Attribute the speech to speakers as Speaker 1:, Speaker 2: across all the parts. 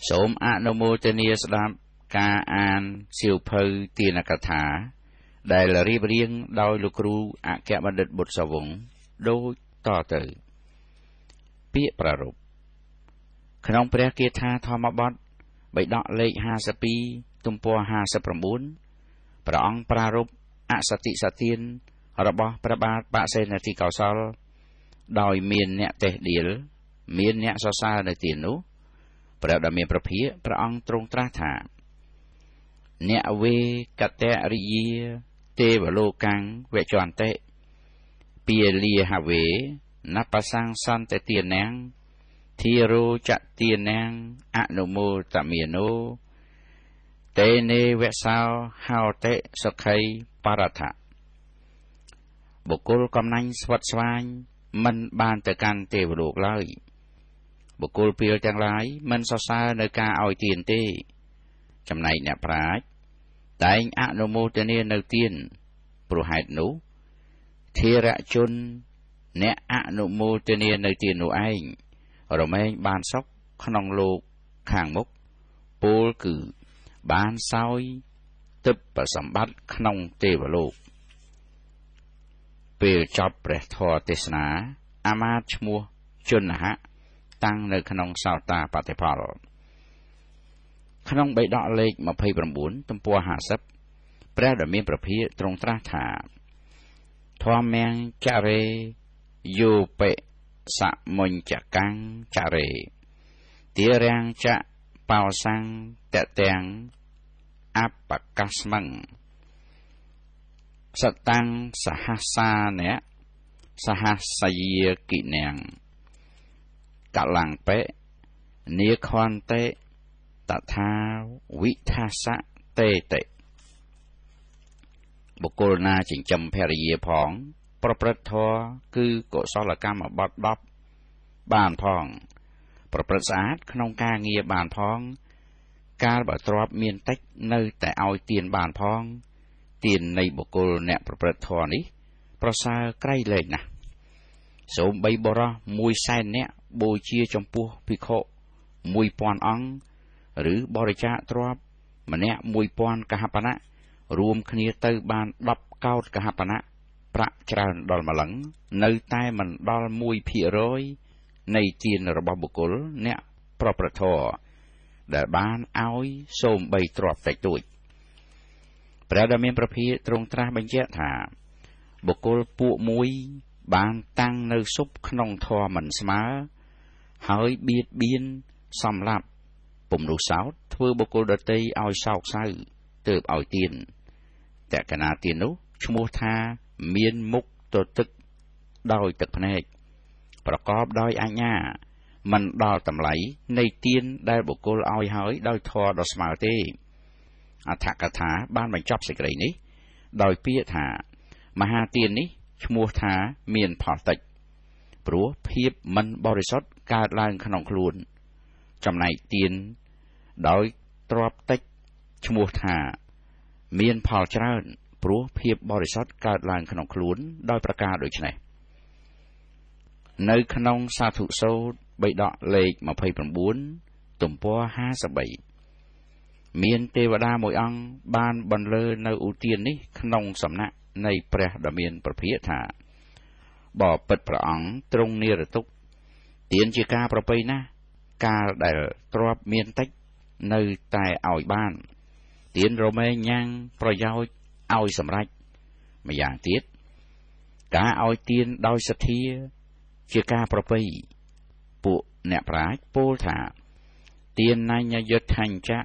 Speaker 1: សូមអនុមោទនាស្ដាប់ការអានសៀវភៅទានកថាដែលរៀបរៀងដោយលោកគ្រូអគ្គបណ្ឌិតបុត្រសាវង្សដូចតទៅពាក្យប្រារព្ធក្នុងព្រះគាថាធម្មបទបិដកលេខ52ទំព័រ59ព្រះអង្គប្រារព្ធអសតិសទានរបស់ព្រះបាទបសេនធិកោសលដោយមានអ្នកទេសដៀលមានអ្នកសរសើរនៅទីនោះព្រះដ៏មានព្រះភិក្ខព្រះអង្គទ្រង់ត្រាស់ថាអ្នកវេកតរិយាទេវលោកាំងវចន្តិពាលាហវេណបសង្សន្តទានាងធារោចទានាងអនុមោតមេនោតេនេវសោហោតិសុខីបរថៈបុគ្គលកំណាញ់ស្វិតស្វាញមិនបានទៅកាន់ទេវលោកឡើយបុគ្គលពីលទាំងឡាយមិនសរសើរនៅការឲ្យទានទេចំណែកអ្នកប្រាជ្ញតែងអនុមោទនានៅទានព្រោះហេតុនោះធិរជនអ្នកអនុមោទនានៅទាននោះឯងរមែងបានសុខក្នុងលោកខាងមុខពោលគឺបានសោយទិព្វសម្បត្តិក្នុងទេវលោកពេលចប់ព្រះធម៌ទេសនាអាមាត្យឈ្មោះជនហៈតាំងនៅក្នុងសោតាបតិផលក្នុងបិដកលេខ29ទំព័រ50ព្រះដ៏មានព្រះភិក្ខទ្រង់ត្រាស់ថាធម្មំចរេយោបិសមញ្ចកាំងចរេទារាំងចបោសੰតទាំងអបកស្មੰសតាំងសហសានៈសហសយាគិនាងកលੰបិនាខន្តិតថាវិថាសៈតេតិបុគ្គលណាចិញ្ចឹមភរិយាផងប្រព្រឹត្តធម៌គឺកុសលកម្មបទ10បានផងប្រព្រឹត្តស្អាតក្នុងការងារបានផងកាលបើទ្រព្យមានតិចនៅតែឲ្យទានបានផងទាននៃបុគ្គលអ្នកប្រព្រឹត្តធម៌នេះប្រសើរក្រៃលែងណាស់សូម្បីបុរស100,000នាក់បូជាចំពោះភិក្ខុ1000អង្គឬបរិច្ចាគទ្រព្យម្នាក់1000កហបណៈរួមគ្នាទៅបាន10កោដកហបណៈប្រាក់ច្រើនដល់ម្លឹងនៅតែមិនដល់1%នៃទានរបស់បុគ្គលអ្នកប្រព្រឹត្តធម៌ដែលបានឲ្យសូម្បីទ្រព្យតិចតួចព្រះដ៏មានព្រះភិក្ខទ្រង់ត្រាស់បញ្ជាក់ថាបុគ្គលពួកមួយបានតាំងនៅសុបក្នុងធម៌មិនស្មើហើយបៀតបៀនសម្លាប់ពំនោះសោតធ្វើបុគ្គលដទៃឲ្យសោកសៅទើបឲ្យទានតកណាទាននោះឈ្មោះថាមានមុខទទឹកដោយទឹកភ្នែកប្រកបដោយអញ្ញាមិនដល់តម្លៃនៃទានដែលបុគ្គលឲ្យហើយដោយធម៌ដ៏ស្មើទេអដ្ឋកថាបានបញ្ចប់សេចក្តីនេះដោយពាក្យថាមហាទាននេះឈ្មោះថាមានផលតិចព្រោះភាពមិនបរិសុទ្ធកើតឡើងក្នុងខ្លួនចំណែកទានដោយទ្រព្យតិចឈ្មោះថាមានផលច្រើនព្រោះភាពបរិសុទ្ធកើតឡើងក្នុងខ្លួនដោយប្រការដូចនេះនៅក្នុងសាធុសូត្របិដកលេខ29ទំព័រ53មានទេវតាមួយអង្គបានបន្លឺនៅឧទាននេះក្នុងសំណាក់នៃព្រះដ៏មានព្រះភិក្ខថាបពិតព្រះអង្គទ្រង់និរទុក្ខទានជាការប្រពៃណាស់កាលដែលទ្រព្យមានតិចនៅតែឲ្យបានទានរមែងញ៉ាំងប្រយោជន៍ឲ្យសម្រេចម្យ៉ាងទៀតការឲ្យទានដោយសទ្ធាជាការប្រពៃពួកអ្នកប្រាជ្ញពោលថាទានញ្ញយុទ្ធញ្ចៈ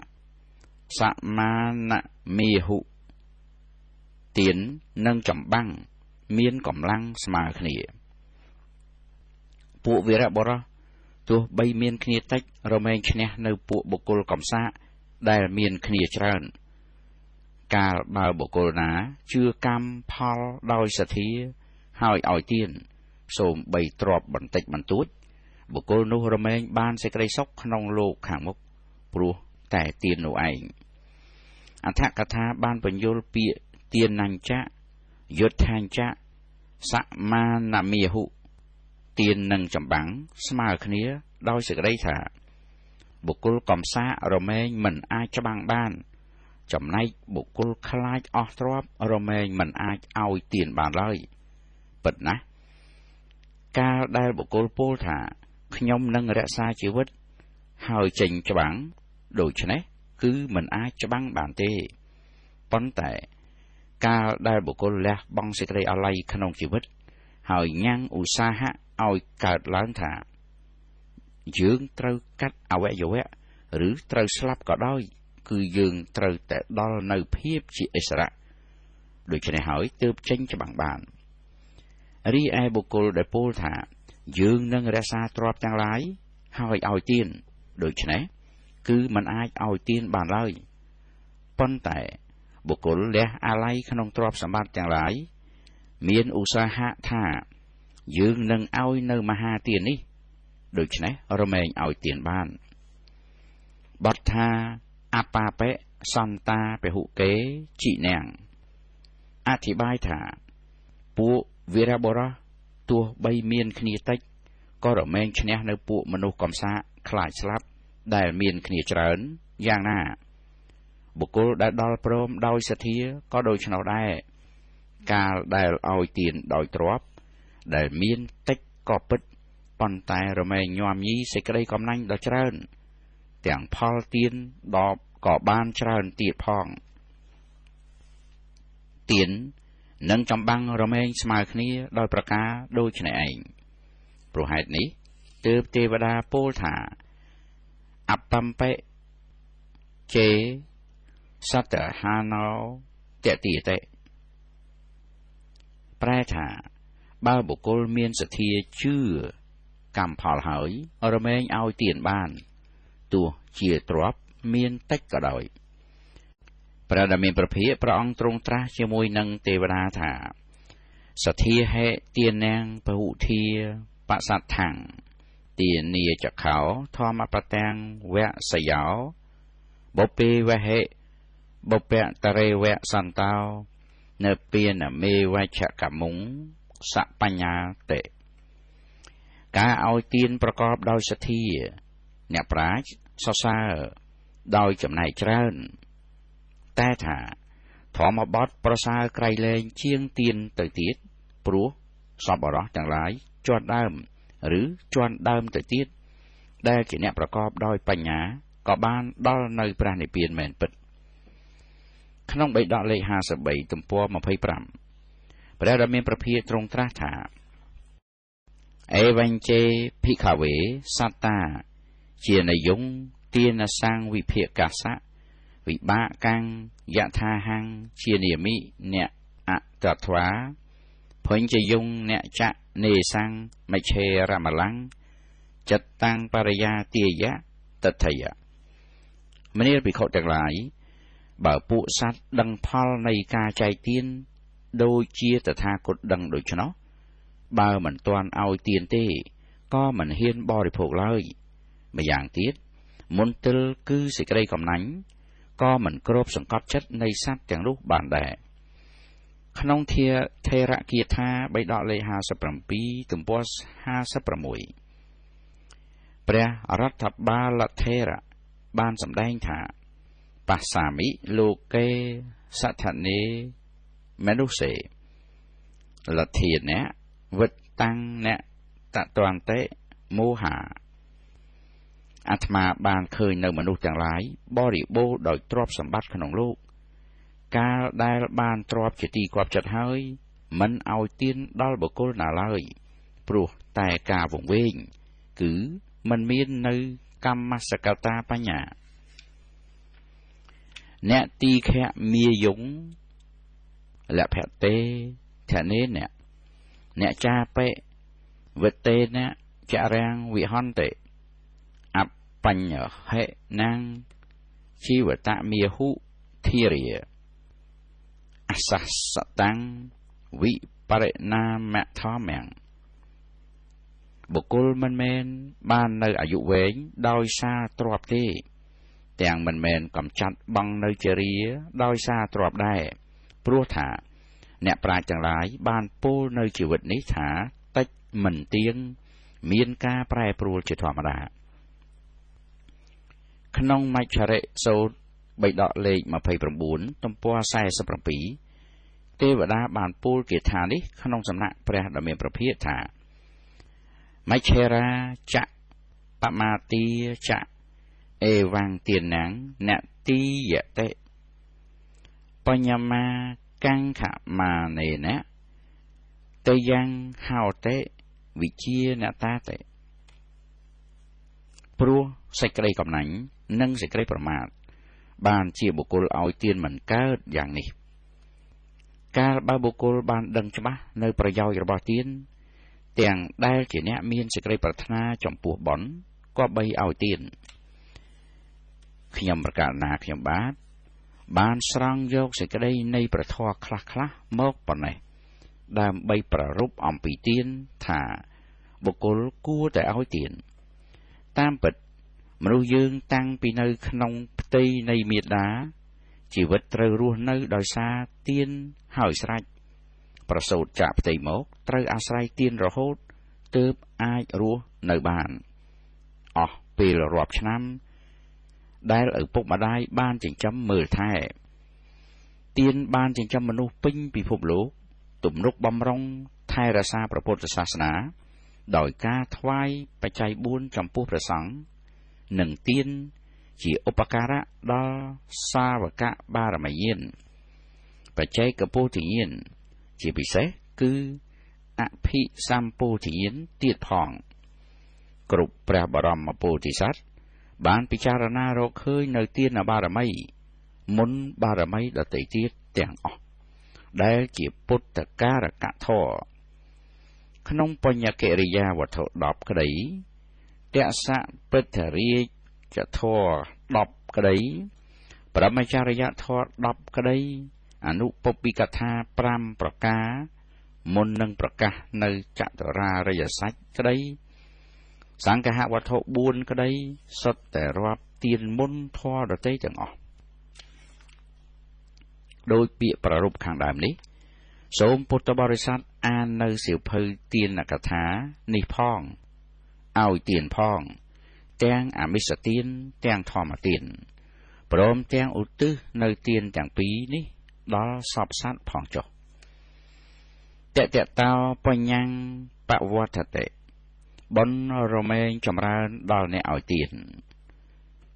Speaker 1: សមានមេហុទាននិងចម្បាំងមានកម្លាំងស្មើគ្នាពួកវីរបុរសទោះបីមានគ្នាតិចរមែងឈ្នះនៅពួកបុគ្គលកំសាកដែលមានគ្នាច្រើនកាលបើបុគ្គលណាជឿកម្មផលដោយសទ្ធាហើយឲ្យទានសូមបីទ្រព្យបន្តិចបន្តួចបុគ្គលនោះរមែងបានសេចក្តីសុខក្នុងលោកខាងមុខព្រោះតែទាននោះឯងអដ្ឋកថាបានបញ្យល់ពាក្យទានញ្ចៈយុទ្ធាញ្ចៈសមានមេហុទាននិងចម្បាំងស្មើគ្នាដោយសេចក្តីថា បុគ្គលកំសាករមែងមិនអាចច្បាំងបានចំណែកបុគ្គលខ្លាចអស់ទ្រព្យរមែងមិនអាចឲ្យទានបានឡើយពិតណាស់កាលដែលបុគ្គលពោលថាខ្ញុំនឹងរក្សាជីវិតហើយចេញច្បាំងដូច្នេះគឺមិនអាចច្បាំងបានទេប៉ុន្តែកាលដែលបុគ្គលលះបង់សេចក្តីអាល័យក្នុងជីវិតហើយញ៉ាំងឧស្សាហៈឲ្យកើតឡើងថាយើងត្រូវកាត់អវយវៈឬត្រូវស្លាប់ក៏ដោយគឺយើងត្រូវតែដល់នៅភាពជាឥស្សរៈដូច្នេះហើយទើបចេញច្បាំងបានរីឯបុគ្គលដែលពោលថាយើងនឹងរក្សាទ្រព្យទាំងឡាយហើយឲ្យទានដូច្នេះគឺមិនអាចឲ្យទានបានឡើយប៉ុន្តែបុគ្គលលះអាល័យក្នុងទ្រព្យសម្បត្តិទាំងឡាយមានឧស្សាហៈថាយើងនឹងឲ្យនៅមហាទាននេះដូច្នេះរមែងឲ្យទានបានបទថាអបាបិសន្តាពហុកេជីនាងអធិប្បាយថាពួកវីរបុរសទោះបីមានគ្នាតិចក៏រមែងឈ្នះនៅពួកមនុស្សកំសាកខ្លាចស្លាប់ដែលមានគ្នាច្រើនយ៉ាងណាបុគ្គលដែលដល់ព្រមដោយសទ្ធាក៏ដូច្នោះដែរកាលដែលឲ្យទានដោយទ្រព្យដែលមានតិចក៏ពិតប៉ុន្តែរមែងញោមញីសេចក្តីកំណាញ់ដ៏ច្រើនទាំងផលទានដបក៏បានច្រើនទៀតផងទាននិងចម្បាំងរមែងស្មើគ្នាដោយប្រការដូចនេះឯងព្រោះហេតុនេះទើបទេវតាពោលថាអបម្បិចេសតហាណោតតិតិប្រែថាបើបុគ្គលមានសទ្ធាជឿកម្មផលហើយរមែងឲ្យទានបានទោះជាទ្រព្យមានតិចក៏ដោយព្រះដ៏មានព្រះភិក្ខព្រះអង្គទ្រង់ត្រាស់ជាមួយនឹងទេវតាថាសទ្ធាហេទានាងពហុធាបសដ្ឋាំងទានាចខោធម្មបតាំងវសយោបុពេវហេបុពតរេវសន្តោនៅពានមេវជ្ជកមុងសបញ្ញាតិការឲ្យទានប្រកបដោយសទ្ធាអ្នកប្រាជ្ញសរសើរដោយចំណែកច្រើនតែថាធម្មបទប្រសើរក្រៃលែងជាងទានទៅទៀតព្រោះសពបរោះទាំងឡាយជាន់ដើមឬជាន់ដើមទៅទៀតដែលជាអ្នកប្រកបដោយបញ្ញាក៏បានដល់នៅព្រះនិព្វានមែនពិតក្នុងបិដកលេខ53ទំព័រ25ព្រះដ៏មានព្រះភិក្ខទ្រង់ត្រាស់ថាអេវញ្ចេភិក្ខវេសត្តាជានយងទានសង្វិភាកាសៈវិបាកាំងយថាហੰជានិមិអ្នកអតត្វាភញ្ចយងអ្នកចៈនេសង្មឆេរមលੰចិត្តតាំងបរិយាទាយៈតថយៈមនាលភិក្ខុទាំងឡាយបើពួកសត្វដឹងផលនៃការចែកទានដូចជាតថាគតដឹងដូច្នោះបើមិនទាន់ឲ្យទានទេក៏មិនហ៊ានបរិភោគឡើយម្យ៉ាងទៀតមន្ទិលគឺសេចក្តីកំណាញ់ក៏មិនគ្របសង្កត់ចិត្តនៃសត្វទាំងនោះបានដែរក្នុងធាថេរគាថាបិដកលេខ57ទំព័រ56ព្រះរដ្ឋបាលថេរៈបានសម្ដែងថាបស្សាមិលោកេសដ្ឋនេមនុស្សេលធានៈវិតតាំងអ្នកតតន្តិមោហាអាត្មាបានឃើញនៅមនុស្សទាំងឡាយបរិបូរណ៍ដោយទ្រព្យសម្បត្តិក្នុងលោកកាលដែលបានទ្រព្យជាទីគាប់ចិត្តហើយមិនឲ្យទានដល់បុគ្គលណាឡើយព្រោះតែការវង្វេងគឺមិនមាននៅកម្មសកតាបញ្ញាអ្នកទីខៈមាយងលភតេធនេអ្នកអ្នកចាបិវតេនៈចរាងវិហន្តិអបញ្ញហិណាងជីវតមាហុធារិយអសសតាំងវិបរិណាមធម្មំបុគ្គលមិនមែនបាននៅអាយុវែងដោយសារទ្រព្យទេទាំងមិនមែនកំចាត់បង់នៅជារាដោយសារទ្រព្យដែរព្រោះថាអ្នកប្រាជ្ញទាំងឡាយបានពោលនៅជីវិតនេះថាតិចមិនទៀងមានការប្រែប្រួលជាធម្មតា ក្នុងមច្ឆរិសូត្របិដកលេខ29ទំព័រ47ទេវតាបានពោលគាថានេះក្នុងសំណាក់ព្រះដ៏មានព្រះភិក្ខថាមច្ឆេរាចៈបមាទាចៈអេវ៉ាំងទានាងអ្នកទីយតិបញ្ញមាកង្ខមានេនៈតយ៉ាងហោតិវិជានតាតិព្រោះសេចក្តីកំណាញ់និងសេចក្តីប្រមាទបានជាបុគ្គលឲ្យទានមិនកើតយ៉ាងនេះកាលបើបុគ្គលបានដឹងច្បាស់នៅប្រយោជន៍របស់ទានទាំងដែលជាអ្នកមានសេចក្តីប្រាថ្នាចំពោះបុណ្យក៏បីឲ្យទានខ្ញុំប្រកាសណាខ្ញុំបាទបានស្រង់យកសេចក្តីនៃព្រះធម៌ខ្លះៗមកប៉ុណ្ណេះដើម្បីប្រារព្ធអំពីទានថាបុគ្គលគួរតែឲ្យទានតាមពិតមនុស្សយើងតាំងពីនៅក្នុងផ្ទៃនៃមាតាជីវិតត្រូវរស់នៅដោយសារទានហើយស្រេចប្រសូតចាកផ្ទៃមកត្រូវអាស្រ័យទានរហូតទើបអាចរស់នៅបានអស់ពេលរាប់ឆ្នាំដែលឪពុកម្ដាយបានចិញ្ចឹមមើលថែទានបានចិញ្ចឹមមនុស្សពេញពិភពលោកទំនុកបំរុងថែរក្សាព្រះពុទ្ធសាសនាដោយការថ្វាយបច្ច័យ4ចំពោះព្រះសង្ឃនិងទានជាឧបការៈដល់សាវកបារមីញាណបច្ចេកពោធិញ្ញាណជាពិសេសគឺអភិសម្ពោធិញ្ញាណទៀតផងគ្រប់ព្រះបរមពោធិសត្វបានពិចារណារកឃើញនៅទានបារមីមុនបារមីដទៃទៀតទាំងអស់ដែលជាពុទ្ធការកធម៌ក្នុងបញ្ញកិរិយាវត្ថុ10ក្តីទសៈពិទ្ធរាជធម៌10ក្តីប្រមចារិយធម៌10ក្តីអនុពពិកថា5ប្រការមុននឹងប្រកាសនៅចតុរារិយសច្ចក្តីសង្ឃវត្ថុ4ក្តីសុទ្ធតែរាប់ទានមុនធម៌ដទៃទាំងអស់ដោយពាក្យប្រារព្ធខាងដើមនេះសូមពុទ្ធបរិស័ទអាននៅសៀវភៅទានកថានេះផងឲ្យទានផងទាំងអមិសទានទាំងធម្មទានព្រមទាំងឧទ្ទិសនៅទានទាំងពីរនេះដល់សព្វសត្វផងចុះតតតោបញ្ញੰបវត្ថតិបុណ្យរមែងចម្រើនដល់អ្នកឲ្យទាន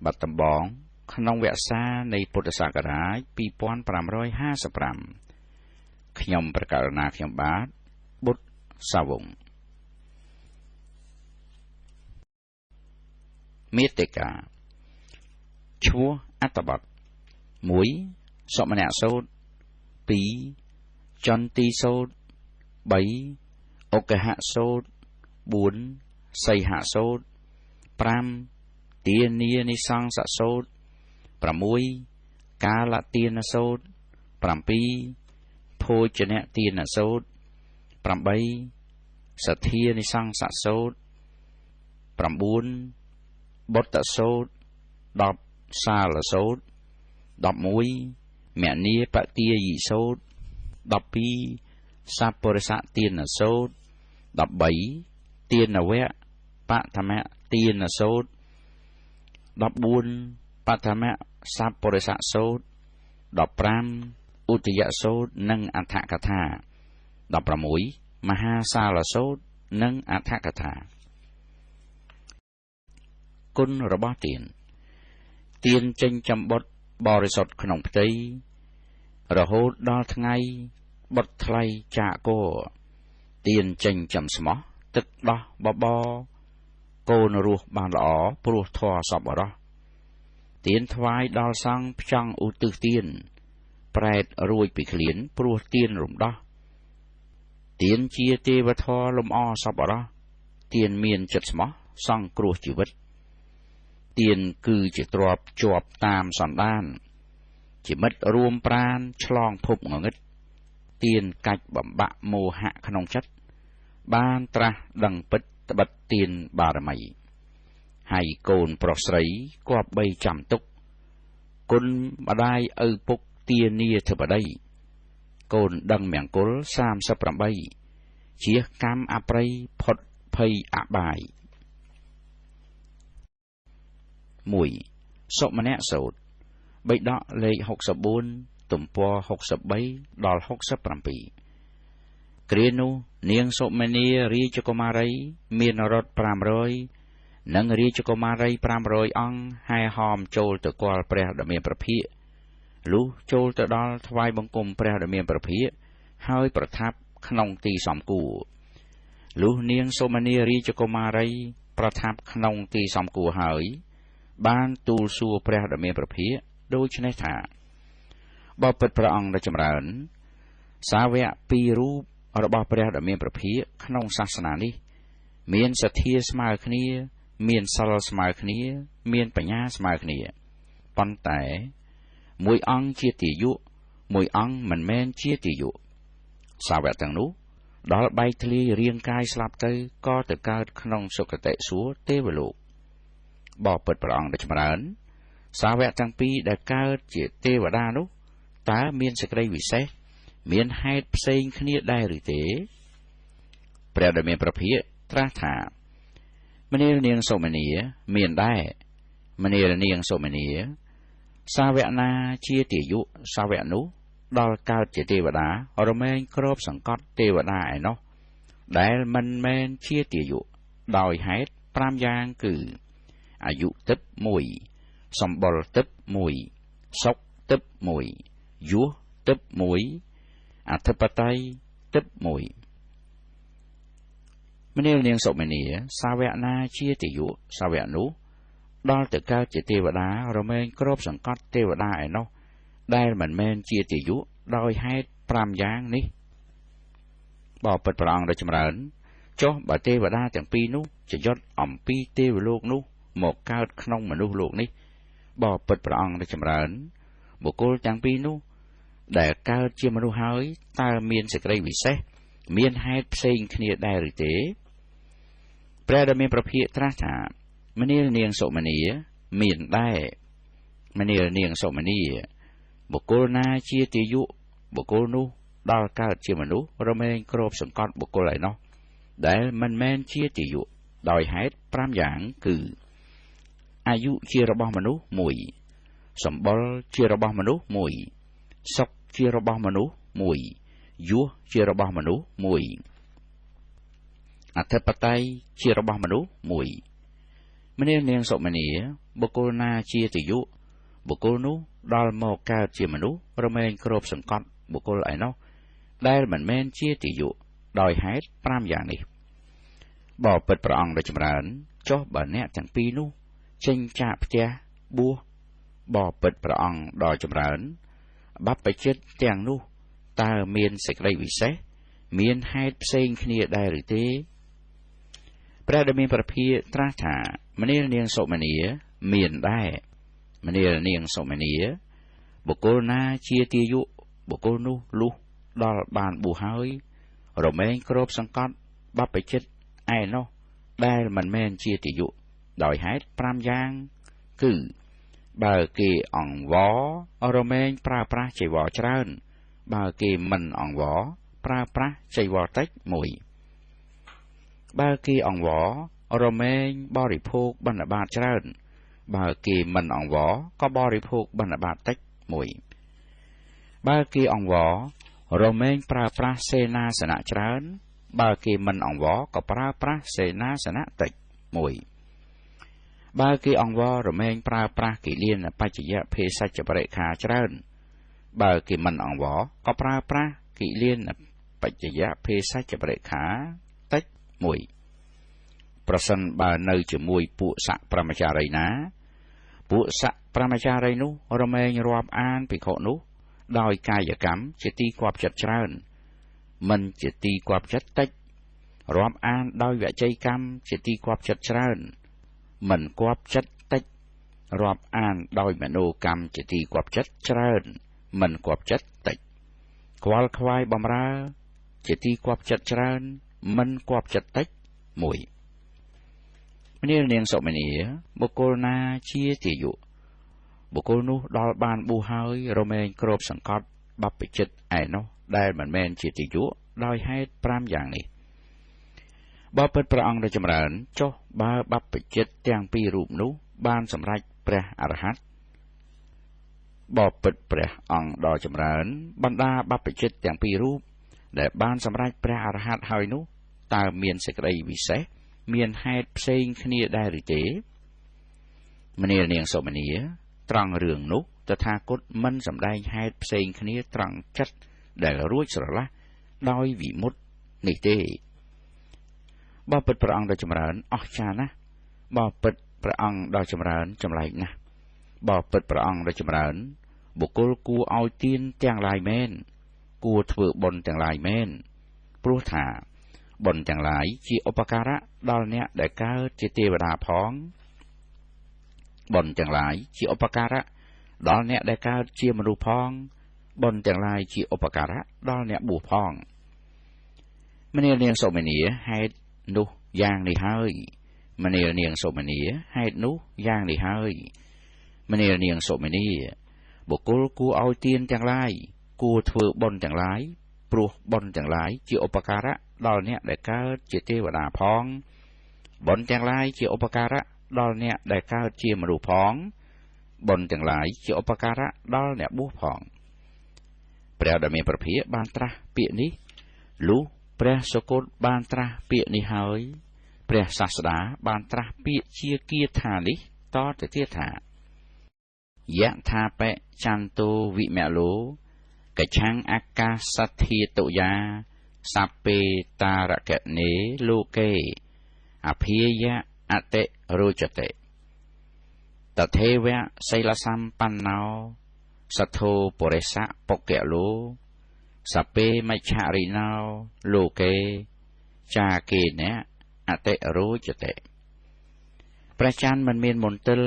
Speaker 1: បាត់ដំបងក្នុងវស្សានៃពុទ្ធសករាជ2555ខ្ញុំប្រកាសណាខ្ញុំបាទបុត្រសាវង្សមេតិកាឈ្មោះអត្ថបទ1សមណសូត្រ2ចន្ទីសូត្រ3ឧកហសូត្រ4សីហសូត្រ5ទានានិសង្សសូត្រ6កាលទានសូត្រ7ភោជនទានសូត្រ8សទ្ធានិសង្សសូត្រ9បុត្តសូត្រ10សាលសូត្រ11មនាបទាយិសូត្រ12សព្វពុរិសទានសូត្រ13ទានវៈបឋមទានសូត្រ14បឋមសព្វពុរិសសូត្រ15ឧទយសូត្រនិងអដ្ឋកថា16មហាសាលសូត្រនិងអដ្ឋកថាគុណរបស់ទានទានចេញចំបុត្របរិសុទ្ធក្នុងផ្ទៃរហូតដល់ថ្ងៃបុត្រថ្លៃចាកគោទានចេញចំស្មោះទឹកដោះបបរកូនរស់បានល្អព្រោះធម៌សប្បុរសទានថ្វាយដល់សង្ឃផ្ចង់ឧទ្ទិសទានប្រែតរួចពីឃ្លានព្រោះទានរំដោះទានជាទេវធម៌លំអសប្បុរសទានមានចិត្តស្មោះសង្គ្រោះជីវិតទានគឺជាទ្រព្យជាប់តាមសន្តានជាមិត្តរួមប្រានឆ្លងភពងងឹតទានកាច់បំបាក់មោហៈក្នុងចិត្តបានត្រាស់ដឹងពិតត្បិតទានបារមីហើយកូនប្រុសស្រីគប្បីចាំទុកគុណម្ដាយឪពុកទានាធិបតីកូនដឹងមង្គល38ជាកម្មអប្រិយផុតភ័យអបាយ 1. សុមនៈសូត្របិដកលេខ64ទំព័រ63ដល់67គ្រានោះនាងសុមនីរាជកុមារីមានរថ500និងរាជកុមារី500អង្គហែហោមចូលទៅគាល់ព្រះដ៏មានព្រះភិក្ខលុះចូលទៅដល់ថ្វាយបង្គំព្រះដ៏មានព្រះភិក្ខហើយប្រថាប់ក្នុងទីសំគួរលុះនាងសុមនីរាជកុមារីប្រថាប់ក្នុងទីសំគួរហើយបានទូលសួរព្រះដ៏មានព្រះភិក្ខដូច្នេះថាបបិទ្ធព្រះអង្គដ៏ចម្រើនសាវកពីររូបរបស់ព្រះដ៏មានព្រះភិក្ខក្នុងសាសនានេះមានសទ្ធាស្មើគ្នាមានសិលស្មើគ្នាមានបញ្ញាស្មើគ្នាប៉ុន្តែមួយអង្គជាទាយកមួយអង្គមិនមែនជាទាយកសាវកទាំងនោះដល់បែកធ្លាយរាងកាយស្លាប់ទៅក៏ទៅកើតក្នុងសុគតិសួគ៌ទេវលោកបបិទ្ធព្រះអង្គដ៏ចម្រើនសាវកទាំងពីរដែលកើតជាទេវតានោះតើមានសេចក្តីវិសេសមានហេតុផ្សេងគ្នាដែរឬទេព្រះដ៏មានព្រះភិក្ខត្រាស់ថាមនាលនាងសុមនីមានដែរមនាលនាងសុមនីសាវកណាជាទាយកសាវកនោះដល់កើតជាទេវតារមែងគ្របសង្កត់ទេវតាឯណោះដែលមិនមែនជាទាយកដោយហេតុ5យ៉ាងគឺអាយុទិព្វ1សម្បុរទិព្វ1សុខទិព្វ1យោះទិព្វ1អធិបតីទិព្វ1មនាលនាងសុមនីសាវកណាជាទាយកសាវកនោះដល់ទៅកើតជាទេវតារមែងគ្របសង្កត់ទេវតាឯណោះដែលមិនមែនជាទាយកដោយហេតុ5យ៉ាងនេះបបិទ្ធព្រះអង្គដ៏ចម្រើនចុះបើទេវតាទាំងពីរនោះចយុតអំពីទេវលោកនោះមកកើតក្នុងមនុស្សលោកនេះបបិទ្ធព្រះអង្គដ៏ចម្រើនបុគ្គលទាំងពីរនោះដែលកើតជាមនុស្សហើយតើមានសេចក្តីវិសេសមានហេតុផ្សេងគ្នាដែរឬទេព្រះដ៏មានព្រះភិក្ខត្រាស់ថាមនាលនាងសុមនីមានដែរមនាលនាងសុមនីបុគ្គលណាជាទាយកបុគ្គលនោះដល់កើតជាមនុស្សរមែងគ្របសង្កត់បុគ្គលឯណោះដែលមិនមែនជាទាយកដោយហេតុ5យ៉ាងគឺអាយុជារបស់មនុស្ស1សម្បុរជារបស់មនុស្ស1សុខជារបស់មនុស្ស1យោះជារបស់មនុស្ស1អធិបតីជារបស់មនុស្ស1មនាលនាងសុមនីបុគ្គលណាជាទាយកបុគ្គលនោះដល់មកកើតជាមនុស្សរមែងគ្របសង្កត់បុគ្គលឯណោះដែលមិនមែនជាទាយកដោយហេតុ5យ៉ាងនេះបបិទ្ធព្រះអង្គដ៏ចម្រើនចុះបើអ្នកទាំងពីរនោះចេញចាកផ្ទះបួសបបិទ្ធព្រះអង្គដ៏ចម្រើនបព្វជិតទាំងនោះតើមានសេចក្តីវិសេសមានហេតុផ្សេងគ្នាដែរឬទេព្រះដ៏មានព្រះភិក្ខត្រាស់ថាមនាលនាងសុមនីមានដែរមនាលនាងសុមនីបុគ្គលណាជាទាយកបុគ្គលនោះលុះដល់បានបួសហើយរមែងគ្របសង្កត់បព្វជិតឯណោះដែលមិនមែនជាទាយកដោយហេតុ5យ៉ាងគឺបើគេអង្វររមែងប្រើប្រាស់ចីវរច្រើនបើគេមិនអង្វរប្រើប្រាស់ចីវរតិចមួយបើគេអង្វររមែងបរិភោគបណ្ឌបាតច្រើនបើគេមិនអង្វរក៏បរិភោគបណ្ឌបាតតិចមួយបើគេអង្វររមែងប្រើប្រាស់សេនាសនៈច្រើនបើគេមិនអង្វរក៏ប្រើប្រាស់សេនាសនៈតិចមួយបើគេអង្វររមែងប្រើប្រាស់គិលានបច្ចយភេសជ្ជបរិខាច្រើនបើគេមិនអង្វរក៏ប្រើប្រាស់គិលានបច្ចយភេសជ្ជបរិខាតិចមួយប្រសិនបើនៅជាមួយពួកស័កព្រហ្មចារីណាពួកស័កព្រហ្មចារីនោះរមែងរាប់អានភិក្ខុនោះដោយកាយកម្មជាទីគាប់ចិត្តច្រើនមិនជាទីគាប់ចិត្តតិចរាប់អានដោយវចីកម្មជាទីគាប់ចិត្តច្រើនមិនគាប់ចិត្តតិចរាប់អានដោយមនោកម្មជាទីគាប់ចិត្តច្រើនមិនគាប់ចិត្តតិចខ្វល់ខ្វាយបំរើជាទីគាប់ចិត្តច្រើនមិនគាប់ចិត្តតិចមួយមនាលនាងសុមនីបុគ្គលណាជាទាយកបុគ្គលនោះដល់បានបួសហើយរមែងគ្របសង្កត់បព្វជិតឯណោះដែលមិនមែនជាទាយកដោយហេតុ5យ៉ាងនេះបបិទ្ធព្រះអង្គដ៏ចម្រើនចុះបើបព្វជិតទាំងពីររូបនោះបានសម្រេច ព្រះអរហន្តបពិតព្រះអង្គដ៏ចម្រើនបណ្ដាបព្វជិតទាំងពីររូបដែលបានសម្រេចព្រះអរហន្តហើយនោះតើមានសេចក្តីវិសេសមានហេតុផ្សេងគ្នាដែរឬទេមនាលនាងសុមនីត្រង់រឿងនោះតថាគតមិនសម្ដែងហេតុផ្សេងគ្នាត្រង់ចិត្តដែលរួចស្រឡះដោយវិមុតនេះទេបពិតព្រះអង្គដ៏ចម្រើនអស្ចារ្យណាស់បពិតព្រះអង្គដ៏ចម្រើនចម្លែកណាស់បពិតព្រះអង្គដ៏ចម្រើនបុគ្គលគួរឲ្យទានទាំងឡាយមែនគួរធ្វើបុណ្យទាំងឡាយមែនព្រោះថាបុណ្យទាំងឡាយជាឧបការៈដល់អ្នកដែលកើតជាទេវតាផងបុណ្យទាំងឡាយជាឧបការៈដល់អ្នកដែលកើតជាមនុស្សផងបុណ្យទាំងឡាយជាឧបការៈដល់អ្នកបួសផងមនាលនាងសុមនីហេតុនោះយ៉ាងនេះហើយមនាលនាងសុមនីហេតុនោះយ៉ាងនេះហើយមនាលនាងសុមនីបុគ្គលគួរឲ្យទានទាំងឡាយគួរធ្វើបុណ្យទាំងឡាយព្រោះបុណ្យទាំងឡាយជាឧបការៈដល់អ្នកដែលកើតជាទេវតាផងបុណ្យទាំងឡាយជាឧបការៈដល់អ្នកដែលកើតជាមនុស្សផងបុណ្យទាំងឡាយជាឧបការៈដល់អ្នកបួសផងព្រះដ៏មានព្រះភិក្ខបានត្រាស់ពាក្យនេះលុះព្រះសុគតបានត្រាស់ពាក្យនេះហើយព្រះសាស្តាបានត្រាស់ពាក្យជាគាថានេះតទៅទៀតថាយថាបិចន្ទោវិមលោកឆាំងអាកាសធាតុយាសពេតារកនេលោកេអភិយៈអតិរោចតិតថេវៈសីលសម្បណ្ណោសទ្ធោបុរិសៈបុគ្គលោសពេមច្ឆរិណោលោកេចាគេនៈអតិរោចតិព្រះច័ន្ទមិនមានមន្ទិល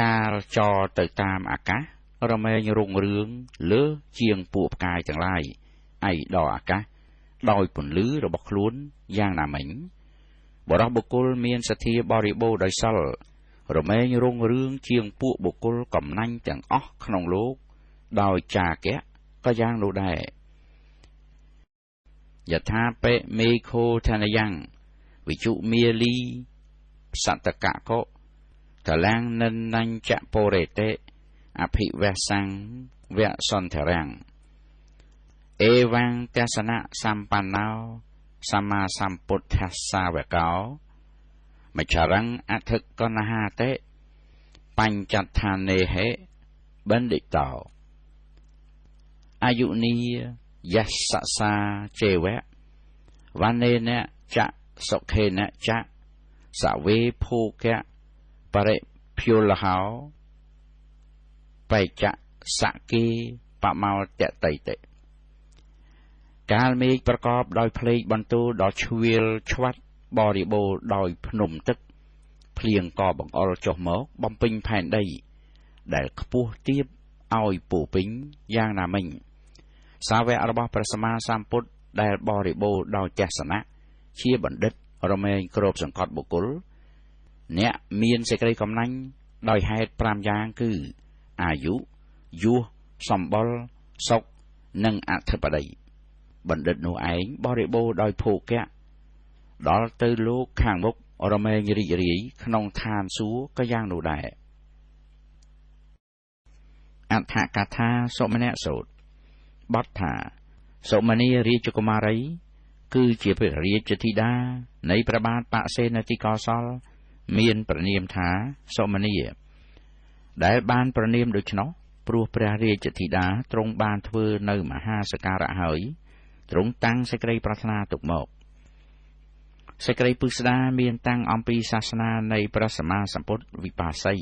Speaker 1: កាលចរទៅតាមអាកាសរមែងរុងរឿងលើជាងពួកផ្កាយទាំងឡាយឯដល់អាកាសដោយពន្លឺរបស់ខ្លួនយ៉ាងណាមិញបរោះបុគ្គលមានសទ្ធាបរិបូរណ៍ដោយសិលរមែងរុងរឿងជាងពួកបុគ្គលកំណាញ់ទាំងអស់ក្នុងលោកដោយចាគៈក៏យ៉ាងនោះដែរយថាបិមេឃោធនយ៉ាងវិជុមាលីសតកកុតលាំងនិនញ្ចពរេតិអភិវសੰវសន្ធរាំងអេវੰទស្សនៈសម្បណ្ណោសម្មាសម្ពុទ្ធសាវកោមច្ឆរੰអធិកនហាតិបញ្ចដ្ឋានេហេបណ្ឌិតោអាយុនីយស្សសាចេវៈវណេនចសុខេនចសវេភោគៈបរិភយុលហោបេចសគេបមោតតិតិកាលមេឃប្រកបដោយភ្លេងបន្ទូលដ៏ឆ្វៀលឆ្វាត់បរិបូរណ៍ដោយភ្នំទឹកភ្លៀងក៏បង្អុរចុះមកបំពេញផែនដីដែលខ្ពស់ទាបឲ្យពោពេញយ៉ាងណាមិញសាវករបស់ព្រះសម្មាសម្ពុទ្ធដែលបរិបូរណ៍ដោយទស្សនៈជាបណ្ឌិតរមែងគ្របសង្កត់បុគ្គលអ្នកមានសេចក្តីកំណាញ់ដោយហេតុ5យ៉ាងគឺអាយុយុះសម្បុរសុខនិងអធិបតីបណ្ឌិតនោះឯងបរិបូរណ៍ដោយភោគៈដល់ទៅលោកខាងមុខរមែងរីករាយក្នុងឋានសួគ៌ក៏យ៉ាងនោះដែរអដ្ឋកថាសុមនៈសូត្របទថាសុមនីរាជកុមារីគឺជាព្រះរាជធីតានៃព្រះបាទបសេនតិកោសលមានព្រះនាមថាសុមនីដែលបានព្រះនាមដូច្នោះព្រោះព្រះរាជធីតាទ្រង់បានធ្វើនៅមហាសក្ការៈហើយទ្រង់តាំងសេចក្តីប្រាថ្នាទុកមកសេចក្តីពឹស្ដាមានតាំងអំពីសាសនានៃព្រះសម្មាសម្ពុទ្ធវិបាសី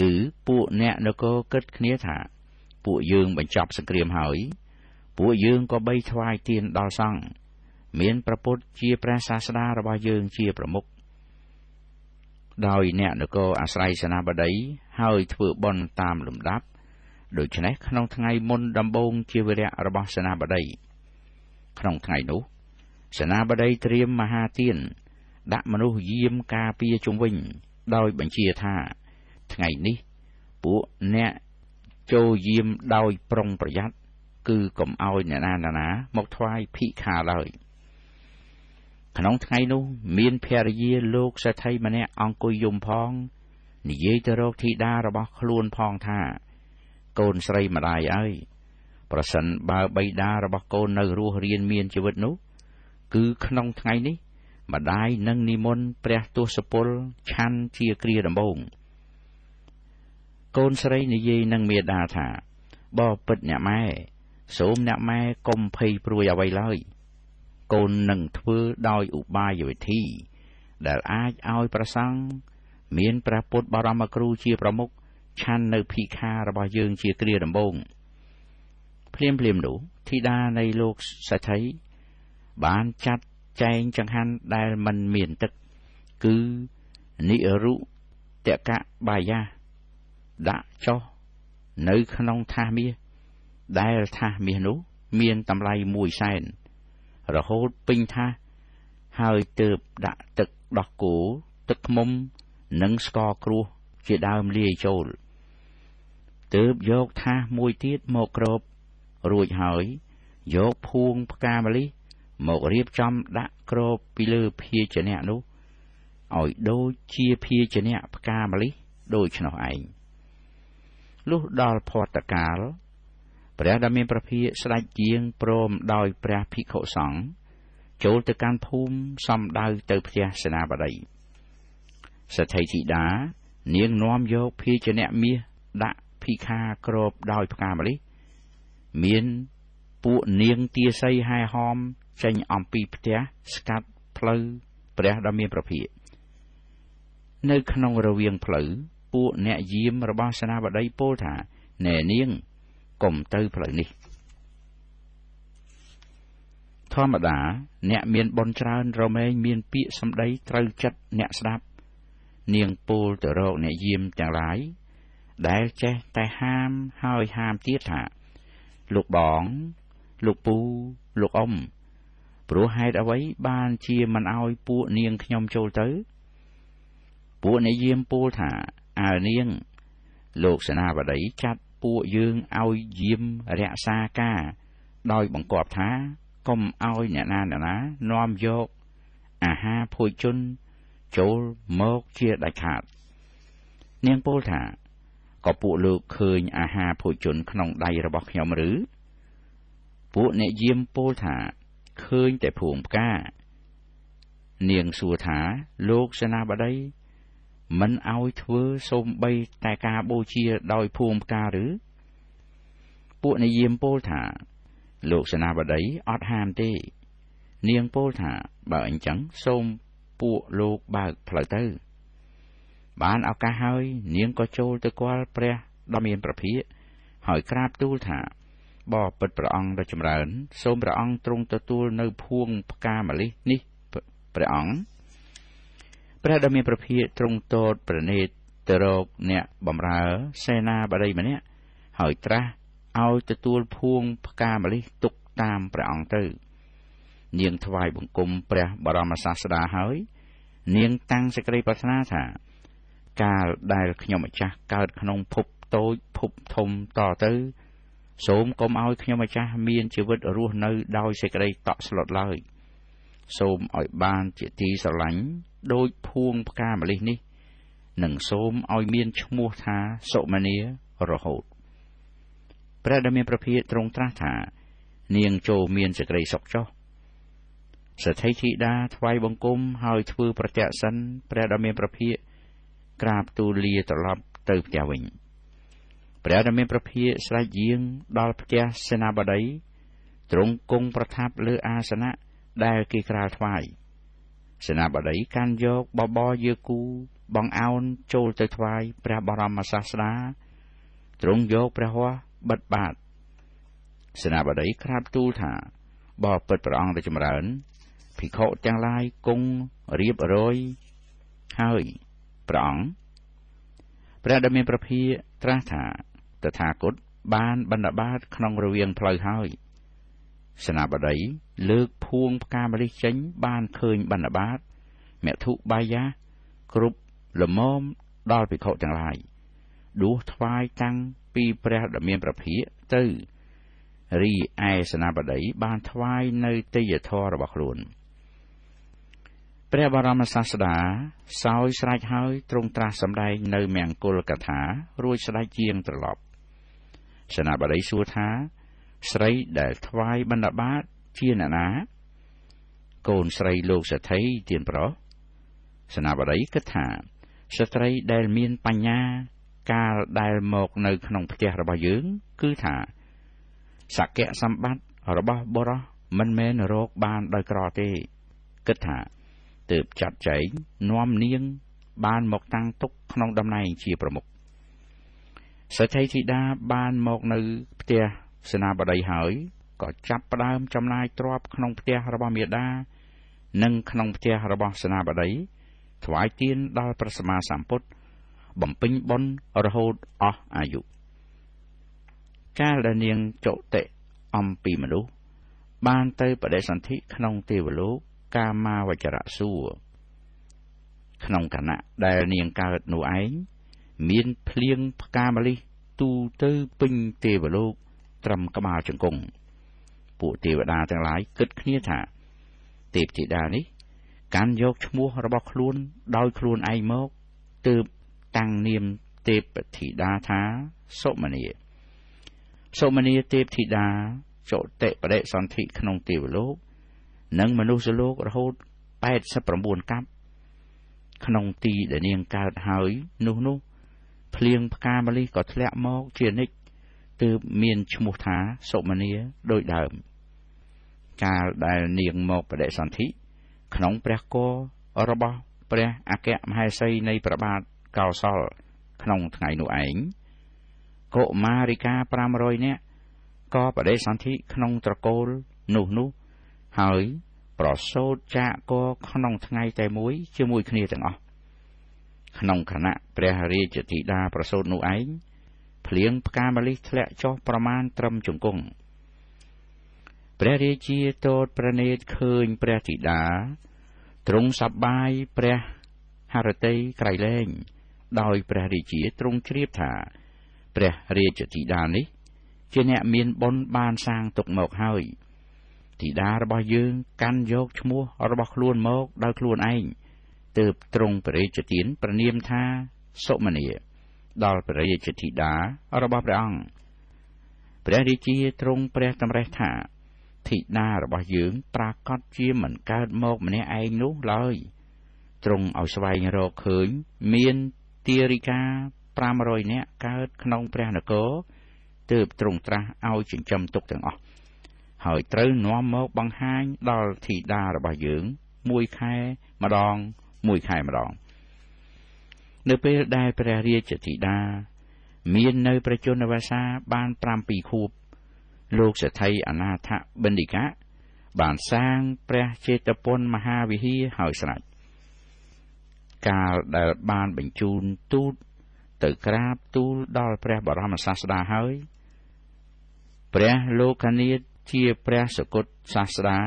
Speaker 1: គឺពួកអ្នកនគរគិតគ្នាថាពួកយើងបញ្ចប់សង្គ្រាមហើយពួកយើងក៏បីថ្វាយទានដល់សង្ឃមានព្រះពុទ្ធជាព្រះសាស្តារបស់យើងជាប្រមុខដោយអ្នកនគរអាស្រ័យសេនាបតីហើយធ្វើបុណ្យតាមលំដាប់ដូច្នេះក្នុងថ្ងៃមុនដំបូងជាវរៈរបស់សេនាបតីក្នុងថ្ងៃនោះសេនាបតីត្រៀមមហាទានដាក់មនុស្សយាមការពារជុំវិញដោយបញ្ជាថាថ្ងៃនេះពួកអ្នកចូលយាមដោយប្រុងប្រយ័ត្នគឺកុំឲ្យអ្នកណាមកថ្វាយភិក្ខាឡើយក្នុងថ្ងៃនោះមានភរិយាលោកសេដ្ឋីម្នាក់អង្គុយយំផង និយាយទៅរកធីតារបស់ខ្លួនផងថាកូនស្រីម្ដាយអើយប្រសិនបើបិតារបស់កូននៅរស់រានមានជីវិតនោះគឺក្នុងថ្ងៃនេះម្ដាយនឹងនិមន្តព្រះទសពលឆាន់ជាគ្រាដំបូងកូនស្រីនិយាយនឹងមាតាថាបពិតអ្នកម៉ែសូមអ្នកម៉ែកុំភ័យព្រួយអ្វីឡើយកូននឹងធ្វើដោយឧបាយវិធីដែលអាចឲ្យប្រសង់មានព្រះពុទ្ធបរមគ្រូជាប្រមុខឆាន់នៅភិក្ខារបស់យើងជាគ្រាដំបូងភ្លាមៗនោះធីតានៃលោកសេដ្ឋីបានចាត់ចែងចង្ហាន់ដែលមិនមានទឹកគឺនិរុតកបាយាដាក់ចុះនៅក្នុងថាសមាសដែលថាសមាសនោះមានតម្លៃ1សែនរហូតពេញថាសហើយទើបដាក់ទឹកដោះគោទឹកឃ្មុំនិងស្ករគ្រួសជាដើមលាយចូលទើបយកថាសមួយទៀតមកគ្របរួចហើយយកភួងផ្កាម្លិះមករៀបចំដាក់គ្របពីលើភាជនៈនោះឲ្យដូចជាភាជនៈផ្កាម្លិះដូច្នោះឯងលុះដល់ភទ្តកាលព្រះដ៏មានព្រះភិក្ខស្ដេចយាងព្រមដោយព្រះភិក្ខុសង្ឃចូលទៅកាន់ភូមិសំដៅទៅផ្ទះសេនាបតីសេដ្ឋីធីតានាងនាំយកភាជនៈមាសដាក់ភិក្ខាគ្របដោយផ្កាម្លិះមានពួកនាងទាសីហែហោមចេញអំពីផ្ទះស្កាត់ផ្លូវព្រះដ៏មានព្រះភិក្ខនៅក្នុងរវាងផ្លូវពួកអ្នកយាមរបស់សេនាបតីពោលថាណែនាងកុំទៅផ្លូវនេះធម្មតាអ្នកមានបុណ្យច្រើនរមែងមានពាក្យសម្ដីត្រូវចិត្តអ្នកស្ដាប់នាងពោលទៅរកអ្នកយាមទាំងឡាយដែលចេះតែហាមហើយហាមទៀតថាលោកបងលោកពូលោកអ៊ំព្រោះហេតុអ្វីបានជាមិនឲ្យពួកនាងខ្ញុំចូលទៅពួកអ្នកយាមពោលថាអើនាងលោកសេនាបតីចាត់ពួកយើងឲ្យយាមរក្សាការដោយបង្គាប់ថាកុំឲ្យអ្នកណាអ្នកណានាំយកអាហារភោជនចូលមកជាដាច់ខាតនាងពោលថាក៏ពួកលោកឃើញអាហារភោជនក្នុងដៃរបស់ខ្ញុំឬពួកអ្នកយាមពោលថាឃើញតែភួងផ្កានាងសួរថាលោកសេនាបតីមិនឲ្យធ្វើសូម្បីតែការបូជាដោយភួងផ្កាឬពួកអ្នកយាមពោលថាលោកសេនាបតីអត់ហាមទេនាងពោលថាបើអញ្ចឹងសូមពួកលោកបើកផ្លូវទៅបានឱកាសហើយនាងក៏ចូលទៅគាល់ព្រះដ៏មានព្រះភិក្ខហើយក្រាបទូលថាបពិតព្រះអង្គដ៏ចម្រើនសូមព្រះអង្គទ្រង់ទទួលនៅភួងផ្កាម្លិះនេះព្រះអង្គព្រះដ៏មានព្រះភិក្ខទ្រង់ទតព្រះនេត្រទៅរកអ្នកបម្រើសេនាបតីម្នាក់ហើយត្រាស់ឲ្យទទួលភួងផ្កាម្លិះទុកតាមព្រះអង្គទៅនាងថ្វាយបង្គំព្រះបរមសាស្តាហើយនាងតាំងសេចក្តីប្រាថ្នាថាកាលដែលខ្ញុំម្ចាស់កើតក្នុងភពតូចភពធំតទៅសូមកុំឲ្យខ្ញុំម្ចាស់មានជីវិតរស់នៅដោយសេចក្តីតក់ស្លុតឡើយសូមឲ្យបានជាទីស្រឡាញ់ដូចភួងផ្កាម្លិះនេះនិងសូមឲ្យមានឈ្មោះថាសុមនារហូតព្រះដ៏មានព្រះភិក្ខទ្រង់ត្រាស់ថានាងចូលមានសេចក្តីសុខចុះសេដ្ឋីធីតាថ្វាយបង្គំហើយធ្វើប្រទក្សិណព្រះដ៏មានព្រះភិក្ខក្រាបទូលលាត្រឡប់ទៅផ្ទះវិញព្រះដ៏មានព្រះភិក្ខស្រេចយាងដល់ផ្ទះសេនាបតីទ្រង់គង់ប្រថាប់លើអាសនៈដែលគេក្រាលថ្វាយសេនាបតីកាន់យកបបរយាគូបងអោនចូលទៅថ្វាយព្រះបរមសាស្តាទ្រង់យកព្រះហស្ថបិទបាតសេនាបតីក្រាបទូលថាបពិតព្រះអង្គដ៏ចម្រើនភិក្ខុទាំងឡាយគង់រៀបរយហើយព្រះអង្គព្រះដ៏មានព្រះភិក្ខត្រាស់ថាតថាគតបានបណ្ឌបាតក្នុងរវាងផ្លូវហើយសេនាបតីលើកភួងផ្កាម្លិះចេញបានឃើញបណ្ឌបាតមធុបាយៈគ្រប់ល្មមដល់ភិក្ខុទាំងឡាយដួសថ្វាយតាំងពីព្រះដ៏មានព្រះភិក្ខទៅរីឯសេនាបតីបានថ្វាយនៅទេយ្យធម៌របស់ខ្លួន ព ព្រះបរមសាស្តាសោយស្រេចហើយទ្រង់ត្រាស់សម្ដែងនៅមង្គលកថារួចស្ដេចយាងត្រឡប់សេនាបតីសួរថាស្រីដែលថ្វាយបណ្ឌបាតជាអ្នកណាកូនស្រីលោកសេដ្ឋីទានប្រុសសេនាបតីគិតថាស្ត្រីដែលមានបញ្ញាកាលដែលមកនៅក្នុងផ្ទះរបស់យើងគឺថាសក្យសម្បត្តិរបស់បុរសមិនមែនរកបានដោយក្រទេគិតថាទើបចាត់ចែងនាំនាងបានមកតាំងទុកក្នុងតំណែងជាប្រមុខសេដ្ឋីធីតាបានមកនៅផ្ទះសេនាបតីហើយក៏ចាប់ផ្ដើមចំណាយទ្រព្យក្នុងផ្ទះរបស់មាតានិងក្នុងផ្ទះរបស់សេនាបតីថ្វាយទានដល់ព្រះសម្មាសម្ពុទ្ធបំពេញបុណ្យរហូតអស់អាយុកាលដែលនាងចុតិអំពីមនុស្សបានទៅបដិសន្ធិក្នុងទេវលោកកាមាវចរៈសួគ៌ក្នុងគណៈដែលនាងកើតនោះឯងមានភ្លៀងផ្កាម្លិះទូទៅពេញទេវលោកត្រឹមក្បាលជង្គង់ពួកទេវតាទាំងឡាយគិតគ្នាថាទេពធីតានេះកាន់យកឈ្មោះរបស់ខ្លួនដោយខ្លួនឯងមកទើបតាំងនាមទេពធីតាថាសុមនីសុមនីទេពធីតាចុតិបដិសន្ធិក្នុងទេវលោកនិងមនុស្សលោករហូត89កាប់ក្នុងទីដែលនាងកើតហើយនោះភ្លៀងផ្កាម្លិះក៏ធ្លាក់មកជានិច្ចទើបមានឈ្មោះថាសុមនីដោយដើមកាលដែលនាងមកបដិសន្ធិក្នុងព្រះគោរបស់ព្រះអគ្គមហេសីនៃព្រះបាទកោសលក្នុងថ្ងៃនោះឯងកុមារិកា500នាក់ក៏បដិសន្ធិក្នុងត្រកូលនោះហើយប្រសូតចាកកក្នុងថ្ងៃតែមួយជាមួយគ្នាទាំងអស់ក្នុងខណៈព្រះរាជធីតាប្រសូតនោះឯងភ្លៀងផ្កាម្លិះធ្លាក់ចុះប្រមាណត្រឹមជង្គង់ព្រះរាជាទតព្រះនេត្រឃើញព្រះធីតាទ្រង់សប្បាយព្រះហឫទ័យក្រៃលែងដោយព្រះរាជាទ្រង់ជ្រាបថាព្រះរាជធីតានេះជាអ្នកមានបុណ្យបានសាងទុកមកហើយធីតារបស់យើងកាន់យកឈ្មោះរបស់ខ្លួនមកដោយខ្លួនឯងទើបទ្រង់ព្រះរាជទានព្រះនាមថាសុមនីដល់ព្រះរាជធីតារបស់ព្រះអង្គព្រះរាជាទ្រង់ព្រះតម្រិះថាធីតារបស់យើងប្រាកដជាមិនកើតមកម្នាក់ឯងនោះឡើយទ្រង់ឲ្យស្វែងរកឃើញមានទារិកា500នាក់កើតក្នុងព្រះនគរទើបទ្រង់ត្រាស់ឲ្យចិញ្ចឹមទុកទាំងអស់ហើយត្រូវនាំមកបង្ហាញដល់ធីតារបស់យើងមួយខែម្ដងមួយខែម្ដងនៅពេលដែលព្រះរាជធីតាមាននៅព្រះជន្មវស្សាបាន7ខួបលោកសេដ្ឋីអនាថបណ្ឌិកៈបានសាងព្រះជេតពនមហាវិហារហើយស្រេចកាលដែលបានបញ្ជូនទូតទៅក្រាបទូលដល់ព្រះបរមសាស្តាហើយព្រះលោកនាថជាព្រះសុគតសាស្តា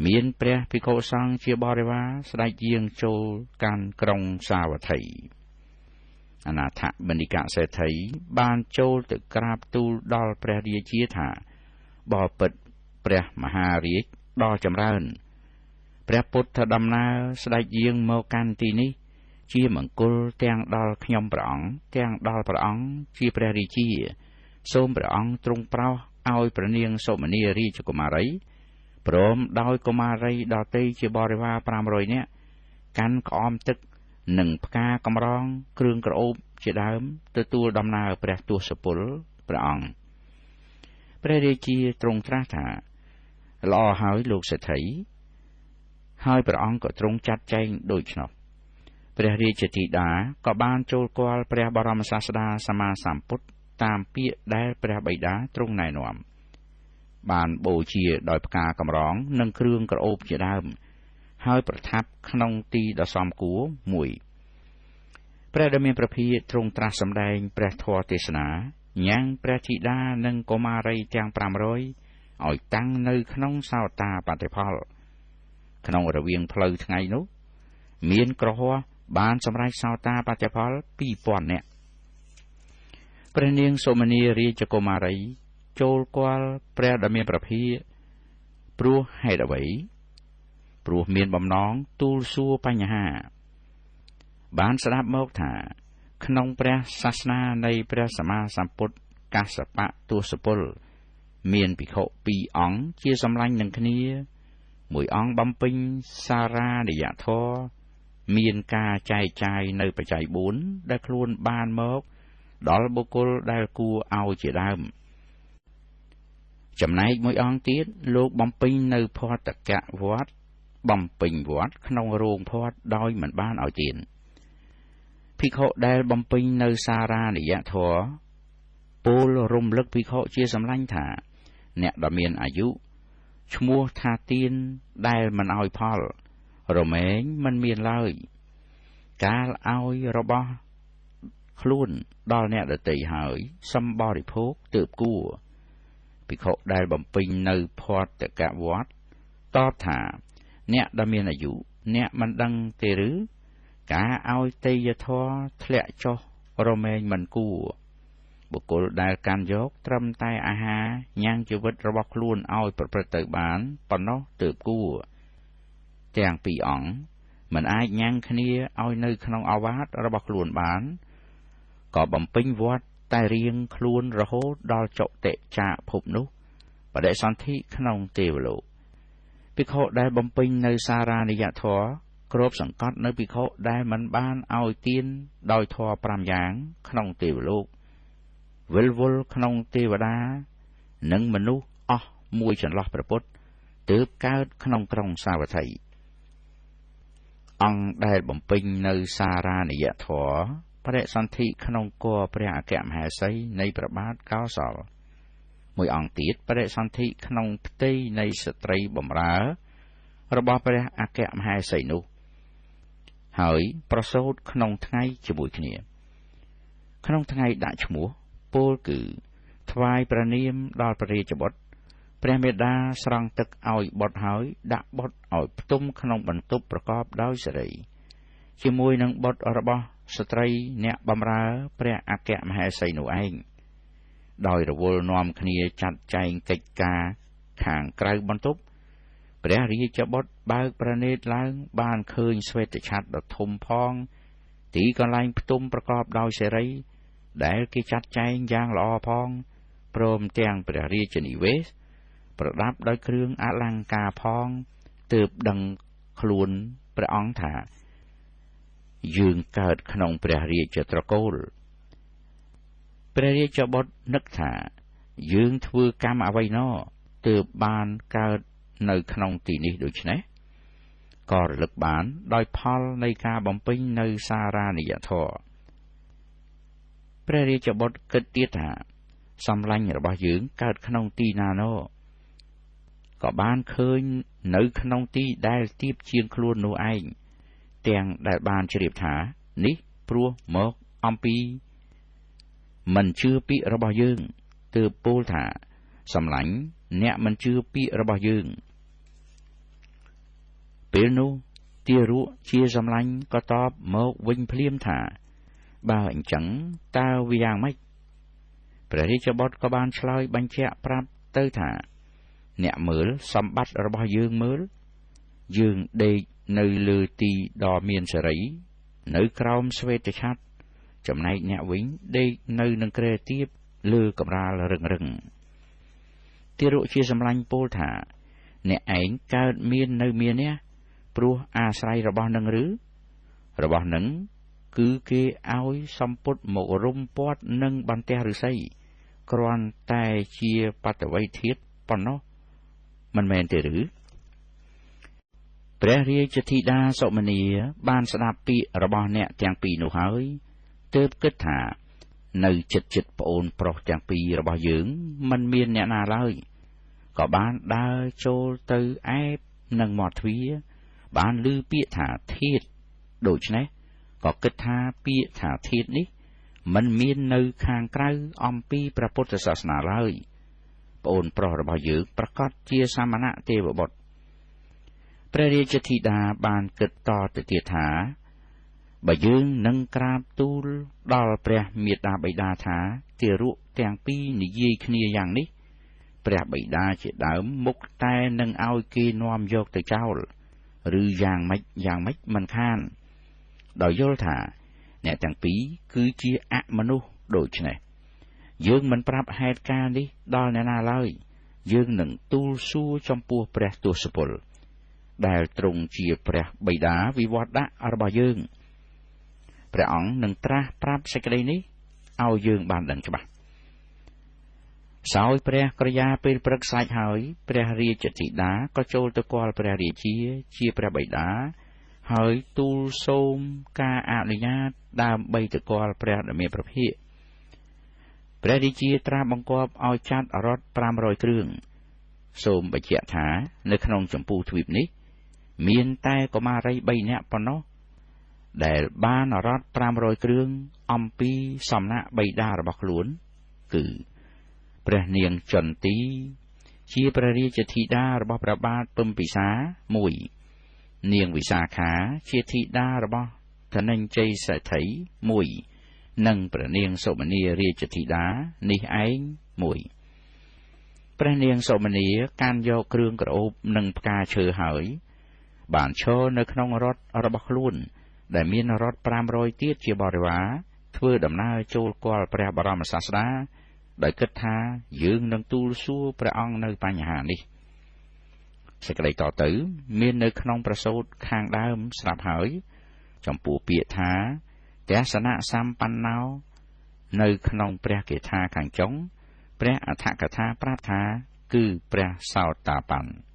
Speaker 1: មានព្រះភិក្ខុសង្ឃជាបរិវារស្ដេចយាងចូលកាន់ក្រុងសាវត្ថីអនាថបណ្ឌិកសេដ្ឋីបានចូលទៅក្រាបទូលដល់ព្រះរាជាថាបពិតព្រះមហារាជដ៏ចម្រើនព្រះពុទ្ធដំណើរស្ដេចយាងមកកាន់ទីនេះជាមង្គលទាំងដល់ខ្ញុំព្រះអង្គទាំងដល់ព្រះអង្គជាព្រះរាជាសូមព្រះអង្គទ្រង់ប្រោសឲ្យព្រះនាងសុមនីរាជកុមារីព្រមដោយកុមារីដទៃជាបរិវារ500នាក់កាន់ក្អមទឹកនិងផ្កាកម្រងគ្រឿងក្រអូបជាដើមទទួលដំណើរព្រះទសពលព្រះអង្គព្រះរាជាទ្រង់ត្រាស់ថាល្អហើយលោកសេដ្ឋីហើយព្រះអង្គក៏ទ្រង់ចាត់ចែងដូច្នោះព្រះរាជធីតាក៏បានចូលគាល់ព្រះបរមសាស្តាសម្មាសម្ពុទ្ធតាមពាក្យដែលព្រះបិតាទ្រង់ណែនាំបានបូជាដោយផ្កាកម្រងនិងគ្រឿងក្រអូបជាដើមហើយប្រថាប់ក្នុងទីដ៏សមគួរមួយព្រះដ៏មានព្រះភិយទ្រង់ត្រាស់សម្ដែងព្រះធម៌ទេសនាញ៉ាំងព្រះធីតានិងកុមារីទាំង500ឲ្យតាំងនៅក្នុងសោតាបតិផលក្នុងរវាងផ្លូវថ្ងៃនោះមានក្រហោះបានសម្រេចសោតាបតិផល2000នាក់ព្រះនាងសុមនីរាជកុមារីចូលគាល់ព្រះដ៏មានព្រះភិយព្រោះហេតុអ្វី ព្រោះមានបំណងទូលសួរបញ្ហាបានស្ដាប់មកថាក្នុងព្រះសាសនានៃព្រះសម្មាសម្ពុទ្ធកាសបៈទសពលមានភិក្ខុពីរអង្គជាសម្លាញ់នឹងគ្នាមួយអង្គបំពេញសារ៉ានិយធម៌មានការចែកចាយនៅបច្ច័យ4ដែលខ្លួនបានមកដល់បុគ្គលដែលគួរឲ្យជាដើមចំណែកមួយអង្គទៀតលោកបំពេញនៅភតកវត្តបំពេញវត្តក្នុងរោងភតដោយមិនបានឲ្យទានភិក្ខុដែលបំពេញនៅសារ៉ានិយធម៌ពោលរំលឹកភិក្ខុជាសម្លាញ់ថាអ្នកដ៏មានអាយុឈ្មោះថាទានដែលមិនឲ្យផលរមែងមិនមានឡើយកាលឲ្យរបស់ខ្លួនដល់អ្នកដទៃហើយសម្បរិភោគទើបគួរភិក្ខុដែលបំពេញនៅភតកវត្តតបថាអ្នកដ៏មានអាយុអ្នកមិនដឹងទេឬការឲ្យទេយធម៌ធ្លាក់ចុះរមែងមិនគួរបុគ្គលដែលកាន់យកត្រឹមតែអាហារញ៉ាំងជីវិតរបស់ខ្លួនឲ្យប្រព្រឹត្តទៅបានប៉ុណ្ណោះទើបគួរទាំងពីរអង្គមិនអាចញ៉ាំងគ្នាឲ្យនៅក្នុងអាវាតរបស់ខ្លួនបានក៏បំពេញវត្តតែរៀងខ្លួនរហូតដល់ចុតិចាកភពនោះបដិសន្ធិក្នុងទេវលោកភិក្ខុដែលបំពេញនៅសារ៉ានិយធម៌គ្របសង្កត់នៅភិក្ខុដែលមិនបានឲ្យទានដោយធម៌5យ៉ាងក្នុងទេវលោកវិលវល់ក្នុងទេវតានិងមនុស្សអស់មួយចន្លោះព្រះពុទ្ធទើបកើតក្នុងក្រុងសាវត្ថីអង្គដែលបំពេញនៅសារ៉ានិយធម៌បដិសន្ធិក្នុងគរព្រះអគ្គមហេសីនៃព្រះបាទកោសលមួយអង្គទៀតបដិសន្ធិក្នុងផ្ទៃនៃស្ត្រីបំរើរបស់ព្រះអគ្គមហេសីនោះហើយប្រសូតក្នុងថ្ងៃជាមួយគ្នាក្នុងថ្ងៃដាក់ឈ្មោះពោលគឺថ្វាយព្រះនាមដល់ព្រះរាជបុត្រព្រះមេដាស្រង់ទឹកឲ្យបុត្រហើយដាក់បុត្រឲ្យផ្ទុំក្នុងបន្ទប់ប្រកបដោយសេរីជាមួយនឹងបុត្ររបស់ស្ត្រីអ្នកបម្រើព្រះអគ្គមហេសីនោះឯងដោយរវល់នាំគ្នាចាត់ចែងកិច្ចការខាងក្រៅបន្ទប់ព្រះរាជបុត្របើកព្រះនេត្រឡើងបានឃើញស្វេតឆត្រដ៏ធំផងទីកន្លែងផ្ទុំប្រកបដោយសេរីដែលគេចាត់ចែងយ៉ាងល្អផងព្រមទាំងព្រះរាជនិវេសប្រដាប់ដោយគ្រឿងអលង្ការផងទើបដឹងខ្លួនព្រះអង្គថាយើងកើតក្នុងព្រះរាជត្រកូលព្រះរាជបុត្រនឹកថាយើងធ្វើកម្មអ្វីណទើបបានកើតនៅក្នុងទីនេះដូច្នេះក៏រលឹកបានដោយផលនៃការបំពេញនៅសារ៉ានិយធម៌ព្រះរាជបុត្រគិតទៀតថាសម្លាញ់របស់យើងកើតក្នុងទីណាណក៏បានឃើញនៅក្នុងទីដែលទាបជាងខ្លួននោះឯងទាំងដែលបានជ្រាបថានេះព្រោះមកអំពីមិនជឿពាក្យរបស់យើងទើបពោលថាសម្លាញ់អ្នកមិនជឿពាក្យរបស់យើងពេលនោះទារកជាសម្លាញ់ក៏តបមកវិញភ្លាមថាបើអញ្ចឹងតើវាយ៉ាងម៉េចព្រះរាជបុត្រក៏បានឆ្លើយបញ្ជាក់ប្រាប់ទៅថាអ្នកមើលសម្បត្តិរបស់យើងមើលយើងដេកនៅលើទីដ៏មានសេរីនៅក្រោមស្វេតឆត្រចំណែកអ្នកវិញដេកនៅនឹងគ្រែទាបលើកម្រាលរឹងទារកជាសម្លាញ់ពោលថាអ្នកឯងកើតមាននៅមាននេះព្រោះអាស្រ័យរបស់នឹងឬរបស់នឹងគឺគេឲ្យសម្ពុតមករំពាត់នឹងបន្ទះឫស្សីគ្រាន់តែជាបតវ័យធាតុប៉ុណ្ណោះមិនមែនទេឬព្រះរាជធីតាសុមនីបានស្ដាប់ពាក្យរបស់អ្នកទាំងពីរនោះហើយទើបគិតថានៅចិត្តប្អូនប្រុសទាំងពីររបស់យើងមិនមានអ្នកណាឡើយក៏បានដើរចូលទៅអែបនឹងមាត់ទ្វារបានឮពាក្យថាធាតុដូច្នេះក៏គិតថាពាក្យថាធាតុនេះមិនមាននៅខាងក្រៅអំពីព្រះពុទ្ធសាសនាឡើយប្អូនប្រុសរបស់យើងប្រកាសជាសមណៈទេវបុត្រព្រះរាជធីតាបានគិតតទៅទៀតថាបើយើងនឹងក្រាបទូលដល់ព្រះមេដាបិតាថាទារកទាំងពីរនិយាយគ្នាយ៉ាងនេះព្រះបិតាជាដើមមុខតែនឹងឲ្យគេនាំយកទៅចោល ឬយ៉ាងម៉េចយ៉ាងម៉េចមិនខានដោយយល់ថាអ្នកទាំងពីរគឺជាអមនុស្សដូច្នេះយើងមិនប្រាប់ហេតុការណ៍នេះដល់អ្នកណាឡើយយើងនឹងទូលសួរចំពោះព្រះទសពលដែលទ្រង់ជាព្រះបិតាវិវត្តៈរបស់យើងព្រះអង្គនឹងត្រាស់ប្រាប់សេចក្តីនេះឲ្យយើងបានដឹងច្បាស់សោយព្រះក្រយាពេលព្រឹកស្រេចហើយព្រះរាជធីតាក៏ចូលទៅគាល់ព្រះរាជាជាព្រះបិតាហើយទូលសូមការអនុញ្ញាតដើម្បីទៅគាល់ព្រះដ៏មានព្រះភិក្ខព្រះរាជាត្រាស់បង្គាប់ឲ្យចាត់រថ500គ្រឿងសូមបញ្ជាក់ថានៅក្នុងចម្ពោះទ្វីបនេះមានតែកុមារី3នាក់ប៉ុណ្ណោះដែលបានរថ500គ្រឿងអំពីសំណាក់បិតារបស់ខ្លួនគឺព្រះនាងចន្ទីជាព្រះរាជធីតារបស់ព្រះបាទពំពិសា1នាងវិសាខាជាធីតារបស់ធនញ្ជ័យសេដ្ឋី1និងព្រះនាងសុមនីរាជធីតានេះឯង1ព្រះនាងសុមនីកាន់យកគ្រឿងក្រអូបនិងផ្កាឈើហើយបានឈរនៅក្នុងរថរបស់ខ្លួនដែលមានរថ500ទៀតជាបរិវារធ្វើដំណើរចូលគាល់ព្រះបរមសាស្តាដោយគិតថាយើងនឹងទូលសួរព្រះអង្គនៅបញ្ហានេះសេចក្តីតទៅមាននៅក្នុងប្រសូតខាងដើមស្រាប់ហើយចំពោះពាក្យថាទស្សនៈសម្បណ្ណោនៅក្នុងព្រះគាថាខាងចុងព្រះអដ្ឋកថាប្រាប់ថាគឺព្រះសោតាបណ្ណ